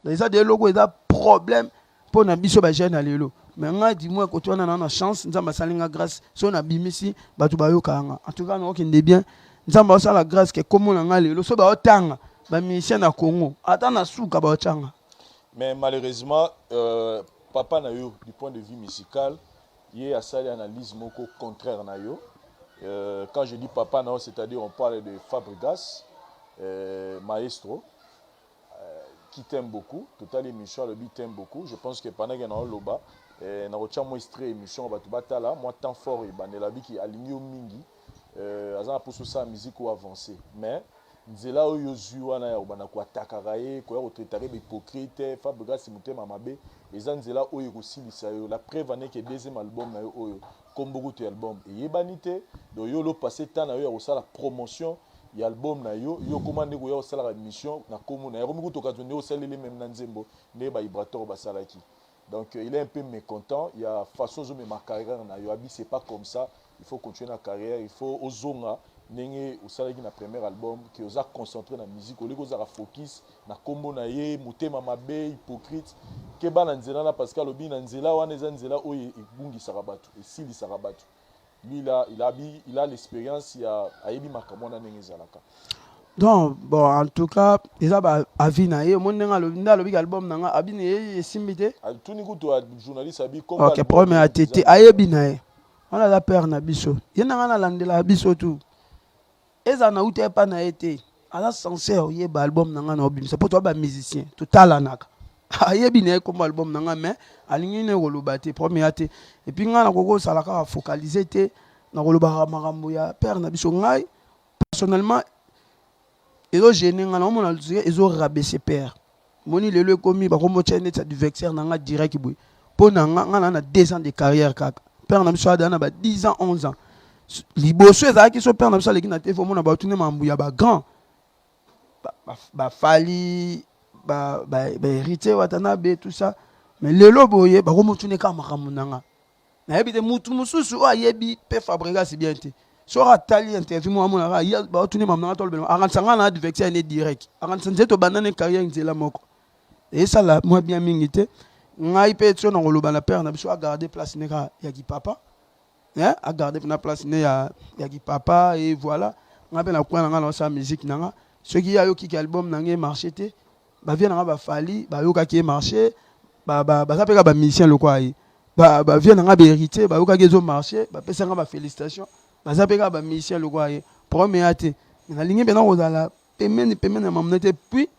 Donc eza de eloko eza problème mpo na biso bajeune ya lelo. Mais ngai, du moins kote wana, na chance, Nzambe asali nga grâce. So nabimisi, bato bayokaka nga. En tout cas naokende bien, Nzambe aosala grâce ke kombo na ngai lelo, so baotanga bamusicien na Congo, ata na suka baotianga. Mais malheureusement, papa na yo, du point de vue musical, ye asali analyse moko contraire na yo. Quand je dis papa na yo, c'est-à-dire on parle de Fabregas, maestro, qui t'aime beaucoup. Total émission alobi t'aime beaucoup. Je pense que pendant que na oloba, na kotia mwa extrait émission, bato batala mwa temps fort ebandela biki alingi yo mingi. Aza na mposa osala musique oyo avancé, mais nzela oyo ozwi wana ya kobanda koatakaka ye, koya kotraitaka bahypocrite, Fabregas motema mabe, eza nzela oyo ekosilisa yo. La preuve aneke deuxième album na yo oyo, kombo kutu ya album eyebani te. Donc yo olopase temps na yo ya kosala promotion ya album na yo, yo okóma nde koya kosalaka émission na kombo na ye. Akomi kutu okazo nde osaleli même na nzembo nde bavibrateur basalaki. Donc il est un peu mécontent ya façon ozomema carrière na yo. Abi c'est pas comme ça, il faut continuer na carrière, il faut ozonga ndenge osalaki na premier album, ke oza concentré na musique, oleki ozalaka focus na nkombo na ye, motema mabe, hypocrite. Keba na nzela na, parce que alobi na nzela wana eza nzela oyo ebungisaka bato, esilisaka bato. Lui, il a l'expérience ya ayebi makambo wana ndenge ezalaka. Donc bon, en tout cas eza baavis na ye. Omoni ndenge alobi, nde alobiki album na nga abi ye esimbi te. Atuni kutu journaliste abi. Ok, problème ya te, ayebi na ye wana, aza père na biso. Ye na nga nalandelaka biso tu, ezala na uta epa na ye te. Aza censé oyeba album na nga na obimisa, mpo toa bamusicien, totalanaka. Ayebi na ye kombo album na nga, mais alingi ne koloba te. Problème ya te. Et puis ngai nakoki kosala kaka focaliser te na kolobaka makambo ya père na biso. Ngai personnellement ezogêner nga, naomona ezorabaisser père. Moni lelo ekomi bakomotya neti adversaire na nga direct boye. Mpo na nga, nga na 2 ans de carrière kaka, père na biso adaa na ba 10 ans, 11 ans liboso. Ezalaki so père na biso aleki na te, omona bato nde mambu ya bagrand, bafali, bahéritier Watanabe, tout ça. Mais lelo boye bakomotuna kaka makambo na nga. Nayebi te mutu mosusu oyo ayebi mpe Fabregas bien te, soki atali interview mo, amonaka baotuni makambo na nga, tolobela, akanisa nga na adversaire ne direct, akanisa nzete tobanda ne carrière nzela moko. Esala mwa bien mingi te. Ngai mpe so na koloba na père na biso, agarde place ne kaka ya kipapa, agarde mpena place ne ya kipapa. Et voilà, ngai mpe na coin na ngai naosala musique na nga. Soki ye ayokiki album na ngai marché te, bavie na nga bafali bayokaki ye marché, baza mpe kaka bamusicien lokola ye. Bavie na nga bahéritier bayokaki ezomarché, bapesa nga bafélicitation, baza mpe kaka bamusicien lokola ye. Problème ya te. Nalingi mpena kozala pembeni pembeni ya mamuna te. Puis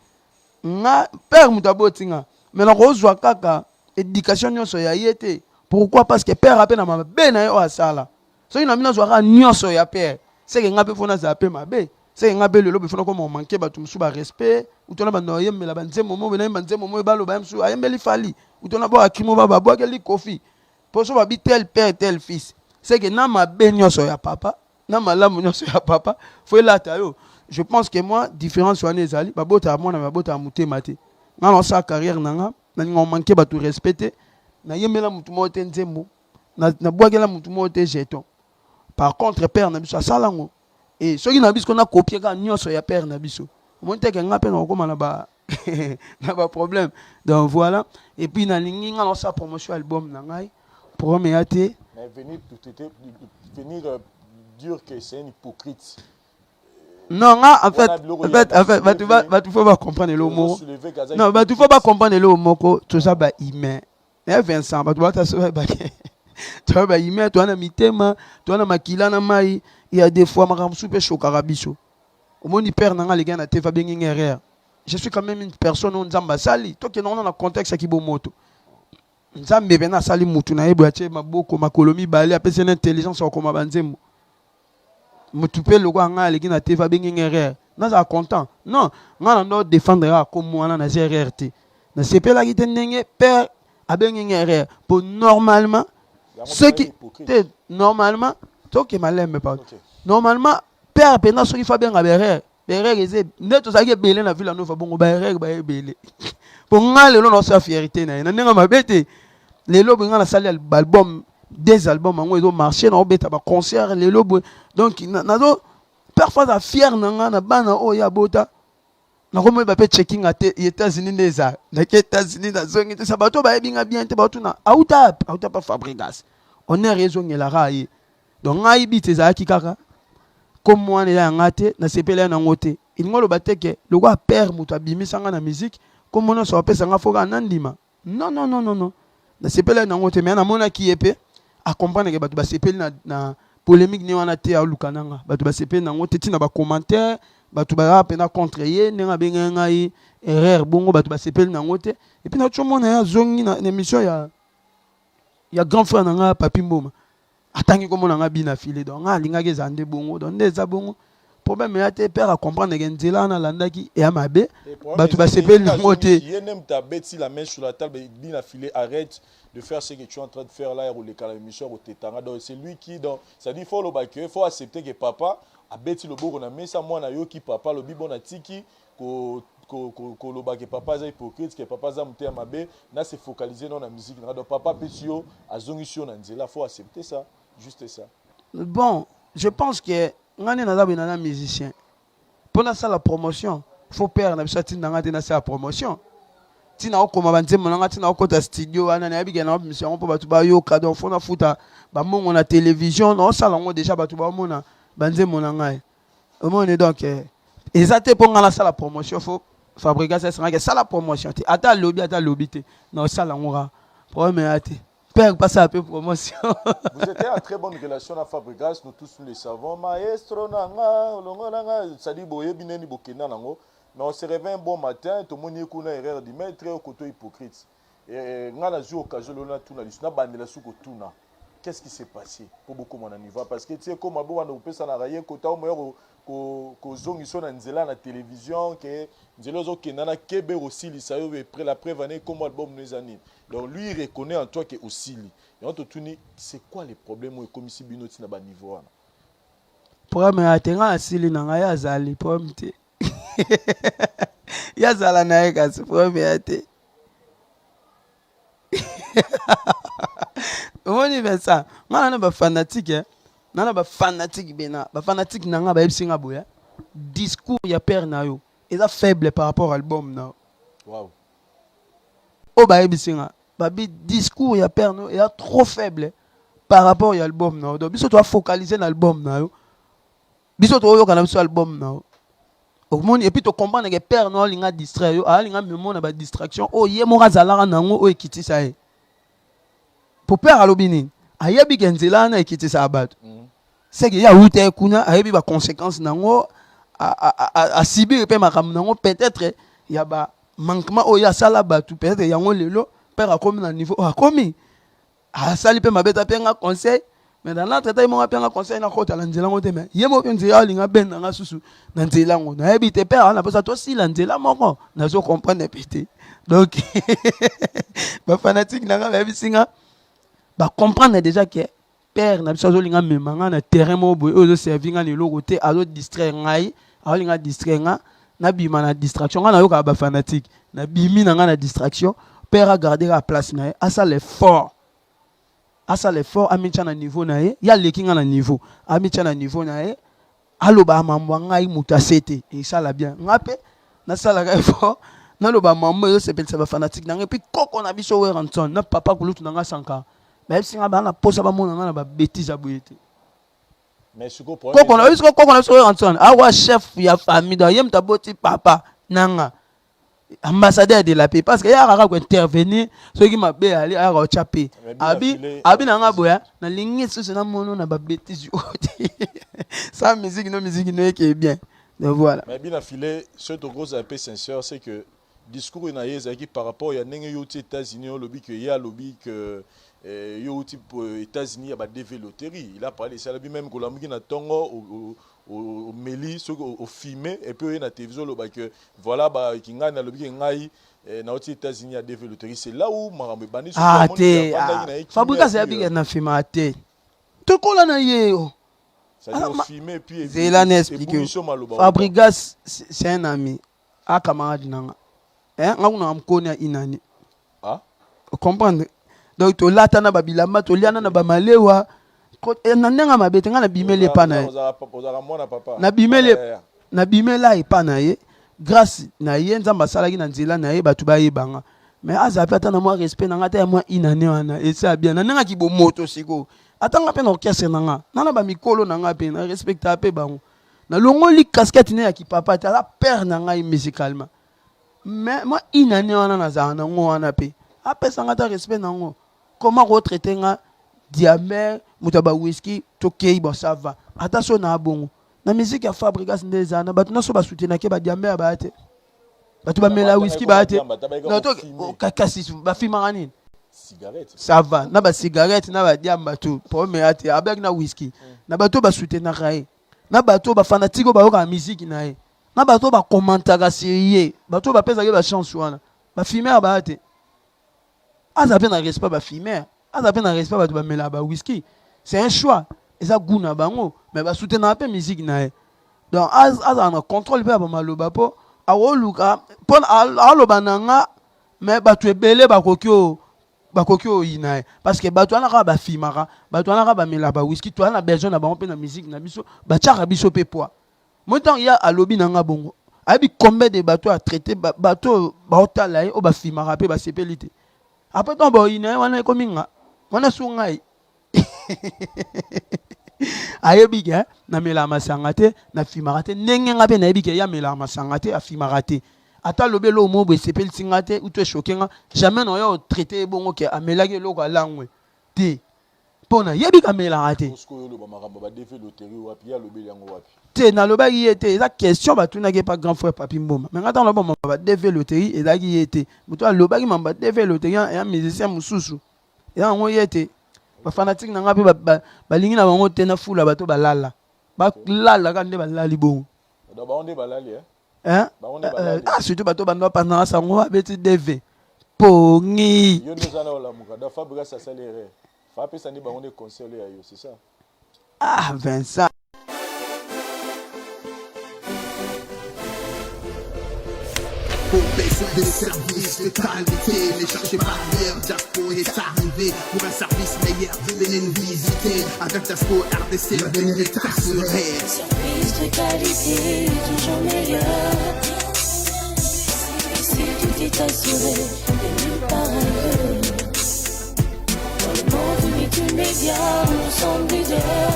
nga père moto aboti nga, mais nakozwa kaka éducation nyonso ya ye te. Pourquoi? Parce que père ape na mabe na ye oyo asala. Soki na bino azwaka nyonso ya père, seke nga mpe fo nazala mpe mabe, seke nga mpe lelo mpe fo nakoma omanke bato mosusu barespect. Utona bando oyembela banzembo mo nayemba, nzembo mo baloba ye mosusu ayembeli Fali, utona bo akrimo ba babwakeli Kofi. Mpo so babi tel père tel fils, seke na mabe nyonso ya papa, na malamu nyonso ya papa, fo elata yo. Je pense que moi, différence wana ezali, babotaka mwana, babotaka motema te. Nga naosala carrière na nga, nalinga omanke bato respect te. Nayembela motu moko te nzembo, nabwakela motu moko te jeton. Par contre père na biso asala yango e, soki na biso nakopie kaka nyonso ya père na biso, omoni teke nga mpe nakokóma na baproblème. Donc voilà. Et puis nalingi nga naosala promotion album na ngai, problème eya te. Mais venir, venir dire que c'est un hypocrite. Non, nga en fait bato fo bacomprendre eloko moko. Non, bato fo bacomprendre eloko moko: toza bahumain. Eh Vincent, bato bata so bayebake toza bahumain, toza na mitema, toza na makila na mai. Ya des fois makambo mosusu mpe shokaka biso. Omoni père na nga aleki na te, abengi nga erreur. Je suis quand même une personne oyo Nzambe asali. Tokende wana na contexte ya kibomoto. Nzambe mpena asali mutu na ye boye, atie maboko, makolo mibale, apesi na intelligence ya kokoma banzembo. Motu mpe lokola ngai aleki na te, abengi nga erreur, nazala content? Non, ngai na ndo défendre kaka kombo wana. Naza erreur te. Nasepelaki te ndenge père abengi nga erreur, po normalement soki te, normalement toke malembe, pardon, normalement père mpenza soki fa abenga baerreur, baerreur eza nde tozalaki ebele na Villa Nova. Bongo baerreur baya ebele, mpo ngai lelo naosala fierté na ye na ndenge mabe te. Lelo boye ngai nasali album, des albums, yango ezomarché, naobeta baconcert lelo boye. Donc nazo parfois aza fier na ngai na bana oyo abota. Nakomoyeba mpe checking ate États-Unis nde eza. Nake États-Unis nazongi te sa bato bayebi nga bien te baotuna auta auta pa Fabregas. Honneur ezongelaka ye. Donc ngai bit ezalaki kaka comme wana eza ya nga te nasepeli ya nango te. Elingi oloba te ke lokola père moto abimisa nga na musique kombo nyonso apesa nga fo kaka nandima. Non non non non non. Nasepelaki nango te mais namonaki ye pe a comprendre que bato basepeli na, na polemique ne wana te aluka na nga. Bato basepeli nango te tina ba commentaire bato bazalaka mpena contre ye ndenge abengaki ngai erreur bongo bato basepeli nango te. Et puis nazo mona ye azongi na, na émission ya ya grand frère na nga Papi Mboma. Atangi kombo na nga bina file donc nga alingaki ezala nde bongo donc nde eza bongo problème eya te père a comprendre ke nzela wana alandaki eya mabe bato basepeli nango te. Ye nde moto abeti la main sur la table bina file arrête de faire ce que tu es en train de faire là ya koleka na émission ya koteta nga donc c'est lui qui donc c'est à dire faut oloba que faut accepter que papa abeti loboko na mesa mwana ayoki papa alobi bon atiki ko koloba ke papa aza hypocrite ke papa aza motema mabe na se focaliser non na musique na donc papa apesi yo azongisi yo na nzela faut accepter ça juste ça. Bon je pense que nga nde naza boye naza musicien po nasala promotion faut père na biso atinda nga te nasala promotion ntina okoma banzembo na nga ntina okota studio wana nayebi ke naobimisa yango mpo bato bayoka donc faut nafuta bambongo na télévision naosala yango déjà bato baomona banzembo na ngai Omoni donc eh, eza te mpo ngai nasala promotion fo Fabregas asengaki sala promotion te ata alobi ata alobi te na osala yango kaka problème eya te père pasala mpe promotion. Vous étiez en très bonne relation na Fabregas, nous tous nous le savons. Maestro nanga, olongo nanga, c'est-à-dire boyebi neni bokenda nango. Mais on se réveille un bon matin, tout le monde kuna erreur du maître, koto hypocrite. Eh, nga nazwi occasion lelo natuna lisu nabandela su kotuna qu'est-ce qui s'est passé mpo bokoma na niveau parce que ti ekoma bobanda kopesanaka ye kota omoya kozongisa na nzela na télévision ke nzela ozokenda na kebe kosilisa yo la preuve ane ekoma album no eza nini donc lui il reconnaît en toi ke osili yango totuni c'est quoi le problème oyo ekomisi bino ntina baniveau wana. Problème ya te nga asili na ngai azali problème te ye azala na ye kasi problème ya te. Omoni Vincent, nga na ba fanatique eh. Na na ba fanatique bena, ba fanatique na nga bayebisi nga boye. Discours ya père na yo eza faible par rapport à album na yo. Wow. Oyo bayebisi nga, babi discours ya père na yo eza trop faible par rapport ya album na yo. Donc biso toa focaliser na album na yo. Biso toyoka na biso album na yo. Omoni et puis to comprendre que père no alinga distraire yo, alinga memo na ba distraction oyo ye moko azalaka na yango oyo ekitisa ye. Po père alobi nini? Ayebi ke nzela wana ekitisaka bato. C'est que ye awuta ye kuna, ayebi ba conséquences na yango, asibir mpe makambo na yango peut-être ya ba manquement oyo ye asala bato, peut-être yango lelo père akomi na niveau oyo akomi. Asali pe mabe te ape nga conseil mais dans l'entretemps ye moko ape nga conseil nakota na nzela yango te mais ye moko pe nzela alinga abenda nga susu na nzela yango nayebi te père wana mposa tosila nzela moko nazo comprendre pe te donc ba fanatique na nga bayebisi nga ba comprendre déjà que père na biso azolinga amema nga na terrain moko boye oyo ezoservi nga na eloko te azo distraire ngai azolinga distraire nga nabima na distraction nga nayokaka ba fanatique nabimi na nga na distraction père a garder kaka place na ye asala effort asala effort amitya na niveau na ye ye aleki nga na niveau amitya na niveau na ye aloba mambo ya ngai moto ase te esala bien nga mpe nasalaka effort naloba mambo ezosepelisa bafanatike na ngai mpe koko na biso Werrason na papa kulutu na nga Sankara bayebisi nga baa na posa bamona nga na babetise ya boye te. Mais sikoyo problème Koko na biso koko na biso Werrason awa chef ya famille donc ye moto aboti papa nanga ambassadeur de la paix parce que ye akaka ko intervenir soki mabe ali ayaka otya pe abi abi na nga boya nalingi susu namono na babetise oyo te sans musique no musique no eke bien donc voilà. Mais bina filet soki tokozala pe sincère c'est que discours na ye ezalaki par rapport ya ndenge yo outi États-Unis olobi que ye alobi que yo outi États-Unis ya ba DV loterie il a parlé ça alobi même kolamuki na tongo omeli soki ofime et puis oye na télévision oloba que voilà ba kingani alobi ke ngai nauti États-Unis ya DV loterie c'est là où makambo ebandi. Ah te, Fabregas ayebiki na fima te tokola na ye yo. Zela na explique. Fabregas c'est un ami a camarade na nga eh nga kuna mkoni ya inani ah comprendre donc tolata na babilamba toliana na bamalewa na ndenge mabe te nga nabimeli epa na ye nabimeli nabimela epa na ye. Grâce na ye, Nzambe asalaki na nzela na ye bato bayeba nga. Mais azala mpe ata na mwa respect na nga, ata ya mwa une année wana esala bien. Na ndenge ya kibomoto sikoyo, ata nga mpe na orchestre na nga, na na bamikolo na nga mpe na respectaka mpe bango. Nalongoli casquette ne ya kipapa te, aza père na ngai musicalement. Mais mwa une année wana nazala nango wana mpe apesa nga ata respect nango. Comment ko traiter nga diamant, moto ya ba whisky, tokei bon ça va. Ata so na bongo. Na musique ya Fabregas nde eza na bato nyonso basoutenake ba diamant ya baya te. Bato bamela whisky baya te. Na to kasi bafimaka nini? Cigarette. Ça va. Na ba cigarette na ba diamba tout. Problème ya te. Abaki na whisky. Na bato basoutenaka ye. Na bato ba fanatique bayokaka musique na ye. Na bato bakommentaka sur ye. Bato bapesaka ye ba chance wana. Ba fumeur baya te. Aza pe na respect ba fumeur, aza pe na respect bato bamelaka ba whisky. C'est un choix, eza goût na bango, mais ba soutenaka pe musique na ye. Donc azala na contrôle pe ya ba maloba po akoluka po aloba na nga, mais bato ebele bakoki o bakoki oyina ye parce que bato wana kaka bafimaka, bato wana kaka bamelaka ba whisky, toza na besoin na bango mpe na musique na biso, batiaka biso mpe poids. Moi ntango ye alobi na nga bongo, ayebi combien de bato a traité, bato oyo baotala ye, oyo bafimaka mpe basepeli te. Après ntango baoyina ye wana ekomi nga wana su ngai. Ayebi ke namelaka masanga te, nafimaka te, ndenge nga mpe nayebi ke ye amelaka masanga te, afimaka te. Ata alobi eloko moko boye esepelisi nga te, ou to echoke nga, jamais naoya kotraite ye bongo ke amelaki eloko alangwe te, mpo nayebi ke amelaka te. Sikoyo oloba makambo ba DV loterie wapi, ye alobeli yango wapi? Te, nalobaki ye te, eza question batunaki ye pa grand frère Papi Mboma. Mais nga ntango naloba makambo ba DV loterie, ezalaki ye te. Moto alobaki makambo ba DV loterie ya musicien mosusu, eza yango ye te. Ba fanatique na nga mpe balingi na bango te nafula bato balala. Balala kaka nde balali bongo. Donc bango nde balali, eh? Hein? Bango nde balali. Ah, surtout bato bando bapanzaka sango abeti DV. Pongi. Yo nde oza na olamuka. Donc Fabregas asali erreur. Fa apesa nde bango nde conseil ya yo, c'est ça? Ah, Vincent. Pour besoin de services de qualité, ne cherchez pas ailleurs, Jasco est arrivé pour un service meilleur. Venez nous visiter avec Jasco RDC, l'avenir est assuré. Service de qualité, toujours meilleur. Ici tout est assuré et nulle part ailleurs. Dans le monde multimédia, nous sommes leaders.